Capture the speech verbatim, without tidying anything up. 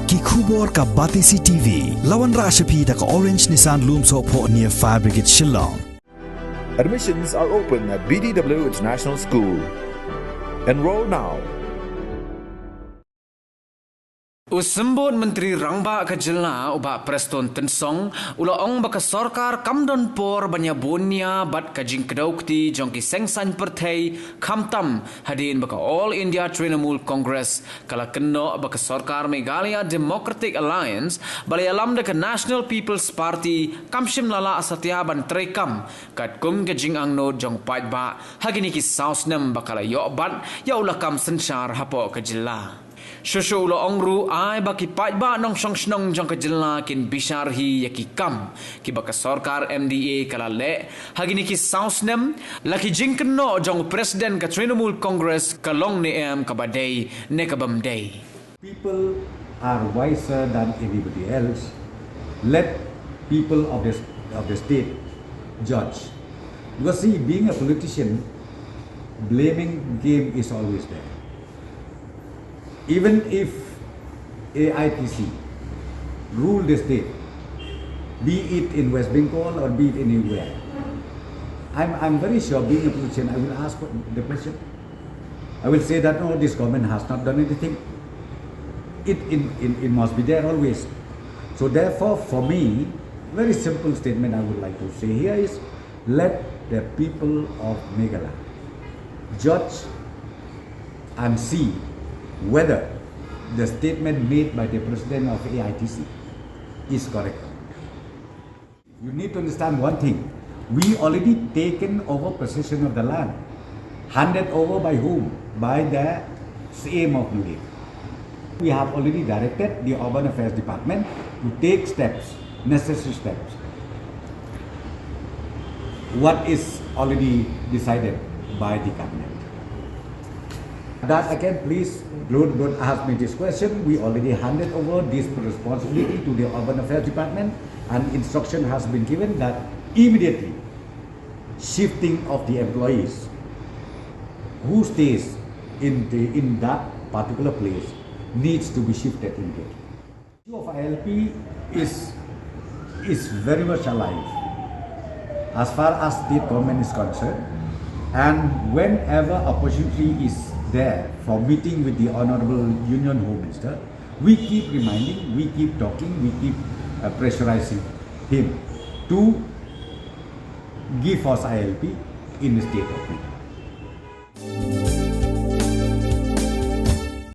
Ki khubor ka Batesi T V. La wanrah sha phi da ka Orange Nissan Lumsohphoh near Fire Brigade Shillong. Admissions are open at B D W International School. Enroll now. U Symbud Myntri Rangbah ka Jylla u Bah Prestone Tynsong u la ong ba ka sorkar kam don por ban ïa bun nia bad ka jingkdew kti jong ki seng saiñ pyrthei, khamtam hadien ba ka All India Trinamool Congress ka la kynnoh ba ka sorkar Meghalaya Democratic Alliance ba la ïalam da ka National People's Party kam shym la lah satia ban treikam katkum ka jingangnud jong paidbah ha kine ki saw snem ba ka la ïoh bat ïa u lakam synshar hapoh ka jylla. Shuh shuh u la ong ruh ai ba ki paidbah nongshong shnong jong ka jylla kin bishar hi ïa ki kam kiba ka sorkar M D A ka la leh ha kine ki saw snem. La ki jingkynnoh jong u President ka Trinamool Congress ka long ne em kaba dei ne ka bym dei. People are wiser than anybody else. Let people of the, of the state judge. Because see, being a politician, blaming game is always there. Even if A I T C rule the state, be it in West Bengal or be it anywhere, I'm, I'm very sure, being a politician, I will ask the question. I will say that no, this government has not done anything. It, in, in, it must be there always. So therefore, for me, very simple statement I would like to say here is, let the people of Meghalaya judge and see whether the statement made by the president of A I T C is correct. You need to understand one thing. We already taken over possession of the land. Handed over by whom? By the C M of Maldives. We have already directed the Urban Affairs Department to take steps, necessary steps. What is already decided by the cabinet. That again, please don't, don't ask me this question. We already handed over this responsibility to the Urban Affairs Department, and instruction has been given that immediately shifting of the employees who stays in the, in that particular place needs to be shifted immediately. Issue of I L P is, is very much alive as far as state government is concerned, and whenever opportunity is there for meeting with the Honorable Union Home Minister, we keep reminding, we keep talking, we keep uh, pressurizing him to give us I L P in the state of Meghalaya.